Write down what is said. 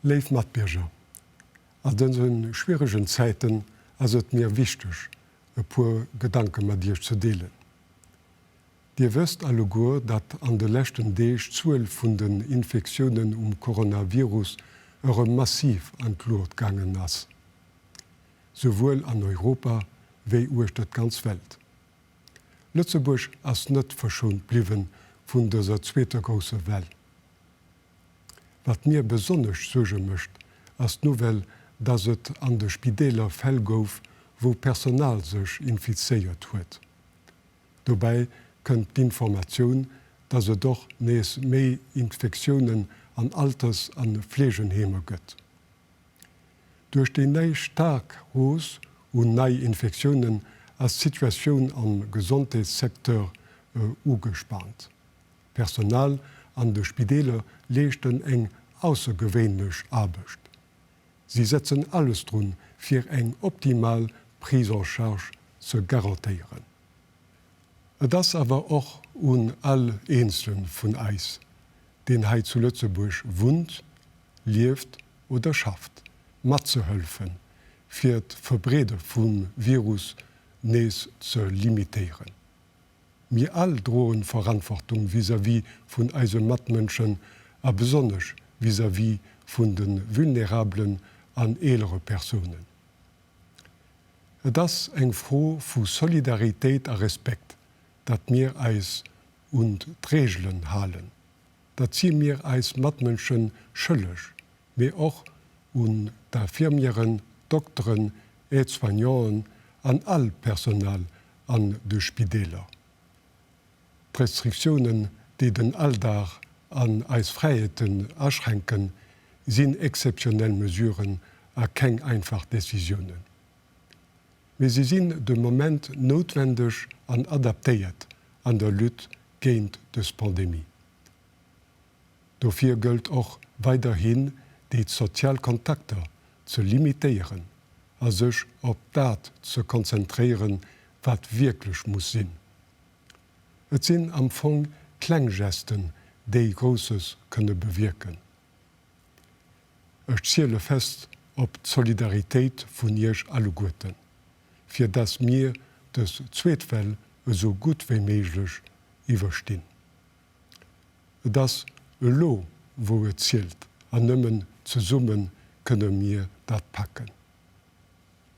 Léif Matbierger, an dëse schwieregen Zäiten ass et mir wichteg, e puer Gedanke mat Iech ze deelen. Dir wësst alleguer, datt an de leschten Deeg d'Zuel vun den Infektiounen um Coronavirus erëm massiv an d'Luucht gaangen ass, souwuel an Europa wéi uechter d'ganz Welt. Lëtzebuerg ass net verschount bliwwen vun dëser zweeter grousser Well. Wat mir besonnesch Suerge mécht, ass d'Nouvelle, dass et an de Spideeler Fäll gouf, wou Personal sech infizéiert huet. Dobäi kënnt d'Informatioun, dass et och nees méi Infektiounen an Alters a Fleegenheemer gëtt. Duerch déi nei staark Hausse un Neiinfektiounen ass d'Situatioun am Gesondheetssecteur ugespaant. D'Personal an de Spideeler leeschten eng aussergewéinlech Aarbecht. Si setzen alles drun, fir eng optimal Prise en charge ze garantéieren. Et ass awer och un all Eenzele vun eis, deen hei zu Lëtzebuerg wunnt, lieft oder schafft, matzehëllefen, fir d'Verbreede vum Virus nees ze limitéieren. Mir all droen Verantwortung vis-à-vis vun eise Matmënschen a besonnesch vis-à-vis vun de vulnerablen an eelere Persounen. Et ass eng Fro vu Solidaritéit a Respekt, datt mir eis un d'Reegelen halen. Dat si mir eis Matmënsche schëlleg, mee och un d'Infirmieren, d'Dokteren, Aide-soignanten an all Personal an de Spideeler. D'Restriktiounen, déi den Alldag an eis Fräiheeten aschränken, sinn exzeptionell Mesuren a keng einfach Decisiounen. Mee si sinn de Moment noutwendeg an adaptéiert an der Lutte géint dës Pandemie. Dofir gëllt och weiderhin, déi sozial Kontakter ze limitéieren a sech op dat ze konzentréieren, wat wierklech muss sinn. Et sinn am Fong kleng Gesten, déi Grousses kënne bewierken. Ech ziele fest op d'Solidaritéit vun Iech alleguerten, fir dass mir dës zweet Well esou gutt wéi méiglech iwwerstinn. Et ass elo wou et zielt an nëmmen zesumme kënne mir dat packen.